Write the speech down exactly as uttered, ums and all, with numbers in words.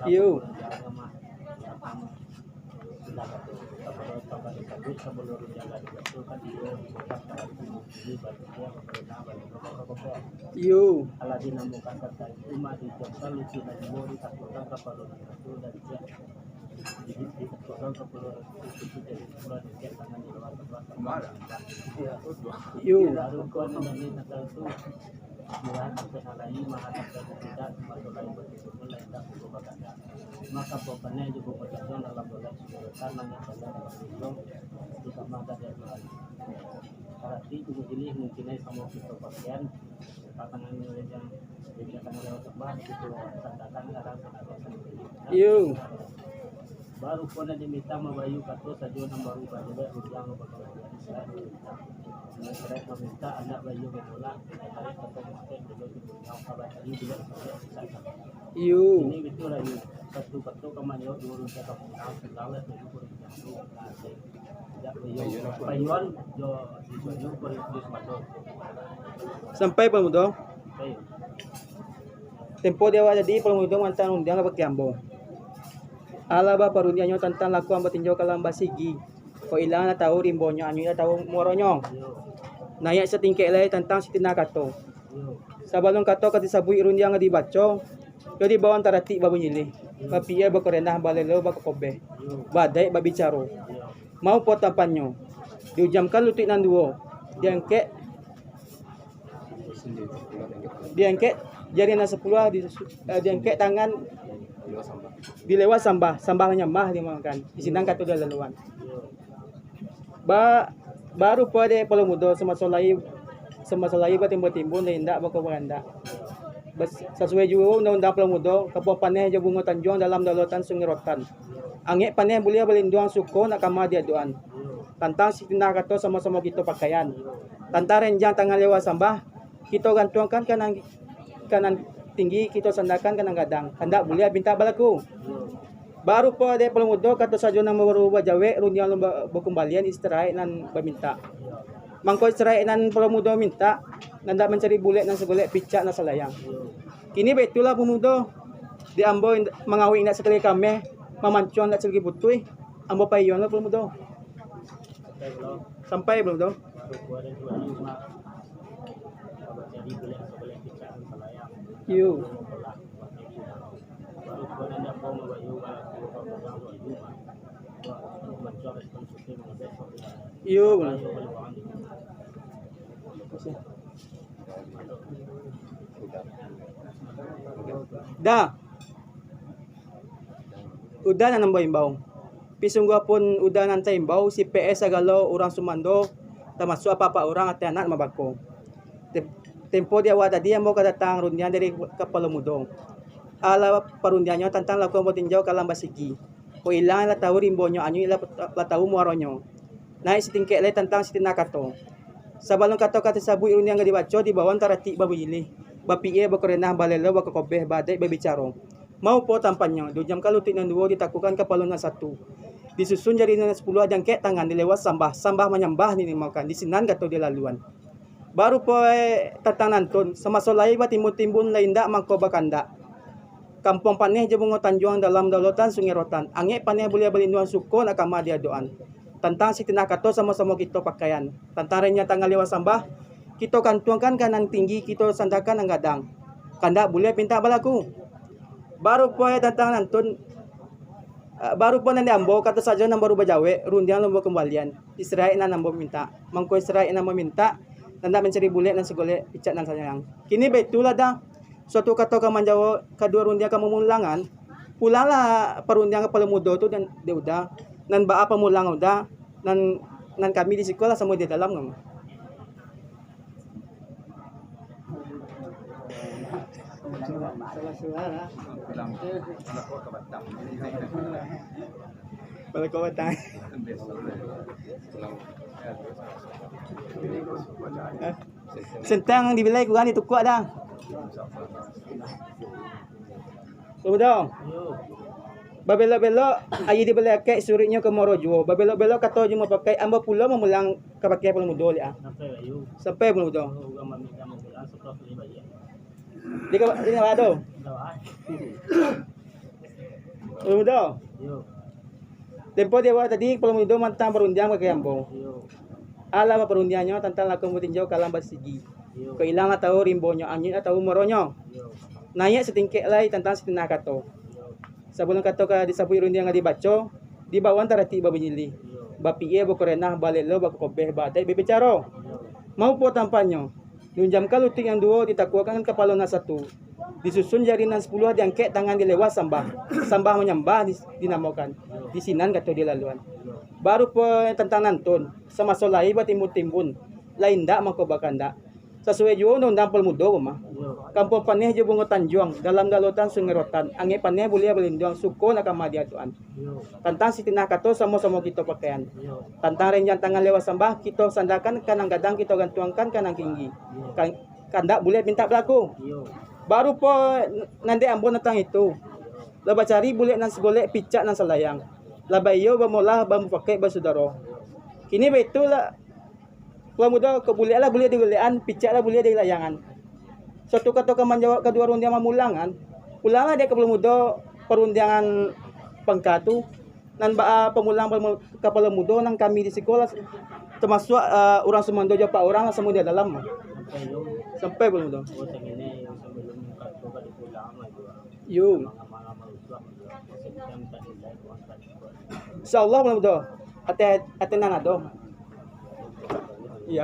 Yo. Yo. Yo. Maka, pokoknya juga kejadian dalam bulan Sumber Tanah yang banyak dalam gunung, di kamar dan di atas. Berarti itu majelis mungkin aja sama kita pakaian, tangan yang, yang tangan lewat sebelah, itu sandakan dalam. Yo. Baru pun diminta mambayu kato sajo nan baru bajawek, rujang bakalabian Israel maminta, Israel maminta anak bayu babola, Israel kato mungkin dulu di dunia kabar tadi juga sampai di sana. Iyo. Ini betul lagi. Satu kato ka manjawab dua rujang ka pulang, pulang lah tujuh puluh rujang tu. Nah, saya tidak bayu. Bayuan jo, jo, jo, jo, jo, jo, Sampai, Pak Mudo. Sampai. Tempo di awak tadi, Pak Mudo mantang rundiang ka bakeh ambo. Alah baparundiangnyo tantang lakuan batinjau ka lam basigi. Kok ilang lah tahu rimbonyo, anyuik lah tahu muaronyo. Naiak satingkek lai tantang sitinah kato. Sabalun kato ka disabuik rundiang ka dibaco, yo di bawah taratik babunyi lih, bapikia bakorenah, balelo bakokobeh, baadaik babicaro. Mau po tampannyo, diujamkan lutuik nan duo, diangkek Diangkek jari nan sapuluah, di, eh, diangkek tangan, dilewat sambah, sambah manyambah, dimakan. Di sinan kato dilaluan. Ba, baru po dek Palo Mudo, samaso lai, samaso lai batimbun-timbun, dan indak bako barandak. Bas-, sasuai juo undang-undang Palo Mudo, kapuang paneh jo bungo tanjuang dalam daulatan Sungai Rotan. Angek paneh buliah balinduang, suko nak kama diadokan. Tantang sitinah kato samo-samo kito pakaian. Tantang renjang tangan lewat sambah, kito gantuangkan ka nan, ka nan tinggi, kito sandakan ka nan gadang. Kandak buliah pintak balaku. Barupo dek Palo Mudo, kato sajo nan baru bajawek, rundiang alun ba-, bakumbalian, istirahat nan bamintak. Mangko istirahat nan Palo Mudo mintak, nan dak mancari bulek nan sagolek, picak nan salayang. Kini baitulah Palo Mudo, di ambo indak, mangawik indak sakali kameh, mamancuang indak sakali putuih, ambo paiyoan lo Palo Mudo. Sampai Palo Mudo. Iyo. Iyo, Bang. Da. Uda nan ambo imbau. Pi sungguah pun uda nan taimbau, si P S sagalo urang sumando, tamasuak apak-apak urang ateh anak mambako. Tem-, tempo di awal tadi ambo ka datang rundiang dari Kapalo Mudo. Alah parundiangnyo tantang lakuan batinjau ka lam basigi. Kok ilang lah tahu rimbonyo, anyuik lah, lah tahu muaronyo. Naiak satingkek lai tantang sitinah kato. Sabalun kato ka tasabuik rundiang ka dibaco, di bawah taratik babunyi lih, bapikia, bakorenah, balelo, bakokobeh, baadaik, babicaro. Mau po tampannyo, diujamkan lutuik nan duo, ditakukan kapalo nan satu. Disusun jari nan sapuluah, diangkek tangan, dilewat sambah, sambah manyambah, dimakan, di sinan kato dilaluan. Barupo tantang nantun, samaso lai batimbun-timbun, lai indak mangko bakandak. Kampuang paneh jo bungo tanjuang, dalam daulatan Sungai Rotan. Angek paneh buliah balinduang, suko nak kama diadokan. Tantang sitinah kato samo-samo kito pakaian. Tantang renjang tangan lewat sambah, kito gantuangkan ka nan tinggi, kito sandakan nan gadang. Kandak buliah pintak balaku. Barupo tantang nantun, eh, barupo nan di ambo, kato sajo nan baru bajawek, rundiang alun bakumbalian. Istirahat nan ambo mintak. Mangko istirahat nan ambo mintak, nan dak mancari bulek nan sagolek, picak nan salayang. Kini baitulah Da. Suatu kato ka manjawab, kaduo rundiang ka mamulangan. Pulanglah parundiang Kapalo Mudo tu, dan dek Uda, nan baa pamulang Uda, nan, nan kami di siko lah samo di dalam kan. Balako batang. Sentang dibilai kurang ditukuak Da. Palo Mudo. Babelok-belok, aia dibalai akek, suruiknyo ka muaro juo. Babelok-belok kato jo mapakai, ambo pulo mamulang ka bakeh Palo Mudo liak ah. Sampai Palo Mudo. Di ka, di ka tu. Kepala Mudo. Yo. Tempo di awal tadi, Kepala Mudo mantang parundiang ka ambo. Yo. Alah baparundiangnyo tantang lakon batinjau kalam basigi. Yo. Kok ilang lah tahu rimbonyo, anyuik lah tahu muaronyo. Yo. Naiak satingkek lai tantang satinah kato. Yo. Sabalun kato ka disabuik rundiang ka dibaco, di bawah taratik babanyilih. Yo. Bapikia bakorenah, balelo bakokobeh, baadaik babicaro. Yo. Maupo tampanyo, diunjamkan lutuik nan duo, ditakuakan kapalo nan satu. Disusun jari nan sapuluah, diangkek tangan di lewah sambah. Sambah manyambah di, dinamokan. Di sinan kato dilaluan. Baru po tantang nantun, samaso lai batimbun-timbun, lai indak mangko bakandak. Sasuai juo undang-undang Kepala Mudo ko mah. Kampuang Paneh jo Bungo Tanjuang, dalam galotan Sungai Rotan, angek paneh buliah balinduang, suko nak ka madiatuan. Tantang sitinah kato samo-samo kito pakaian. Tantang renjang tangan lewah sambah, kito sandakan ka nan gadang, kito gantuangkan ka nan tinggi. Kan-, kandak bulek mintak balaku. Baru po nan dek ambo tantang itu. Lah bacari bulek nan sagolek, picak nan salayang. Lah baiyo bamolah, bamupakaik basudaro. Kini baitu lah, Kepala Mudo, kok bulek lah buliah digolekan, picak lah buliah dilayangan. Suatu kato ka manjawab, kaduo rundiang mamulangan. Pulanglah dek Kepala Mudo parundiangan pangka tu, nan baa pamulang Kepala Mudo nan kami di siko lah, tamasuak, eh, urang sumando jo apak urang lah samo di dalam. Sampai Kepala Mudo. Yo. Insyaallah, Kepala Mudo. Ateh, ateh nan ado. Iyo.